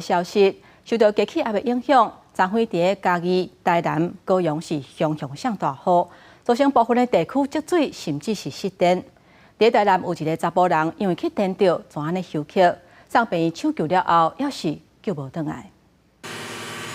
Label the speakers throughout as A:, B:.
A: 消息，受到低氣壓的影響，昨昏佇嘉義、台南、高雄是雄雄上大雨，造成部分的地區積水，甚至是失電。佇台南有一个查埔人，因為去電著，就按呢休克，送病院搶救了後，猶是救無轉來。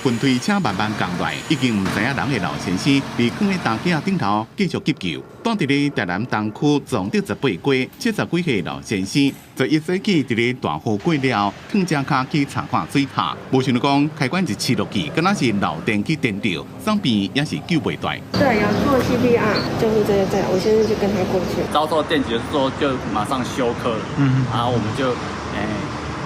B: 雲推車慢慢降落來，已經毋知影人的老先生，被囥佇擔架頂頭繼續急救。蹛佇咧台南東區崇德18街70幾歲老先生，11早起佇咧大雨過了後，褪正跤去查看水塔，無想到講開關一切落去，敢若是漏電去電著，送病院也是救袂回來。
C: 對，有做 CPR，救護車在，我先生就跟他過去。
D: 遭受電擊之後就馬上休克了，然後我們就，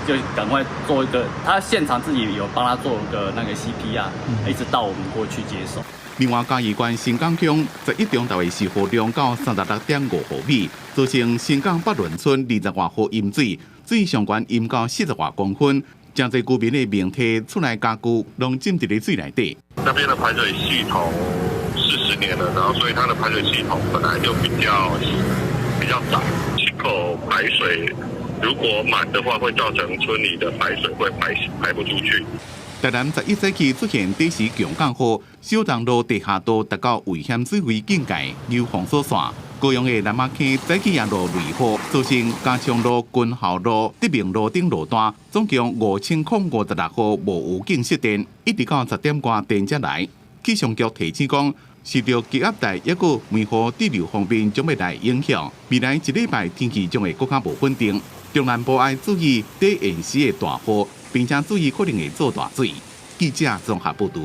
D: 就趕快做一個，他現場自己有幫他做一個那個 CPR，一直到我們過去接手。
B: 另外，嘉義縣新港鄉11中晝的時雨量到36.5毫米，造成新港北崙村20外戶淹水，水上懸淹到40外公分，誠濟居民的明體厝內家具攏浸佇咧水內底。
E: 那邊的排水系統40年了，然後所以它的排水系統本來就比較窄，口排水如果滿的話，會造成村裡的排水會排不出去。
B: 台南11早起出現短時強降雨，小東路地下道達到危險水位警戒，有封鎖線。高雄的南馬坑早起也落雷雨，造成嘉昌路、軍校路、德明路等路段總共5056戶無預警失電，一直到10點外電才來。氣象局提醒講，受著低壓帶抑閣梅雨對流方面將欲來影響，未來一禮拜天氣將會閣較無穩定。中南部愛注意短延時的大雨，並且注意可能會做大水。記者綜合報導。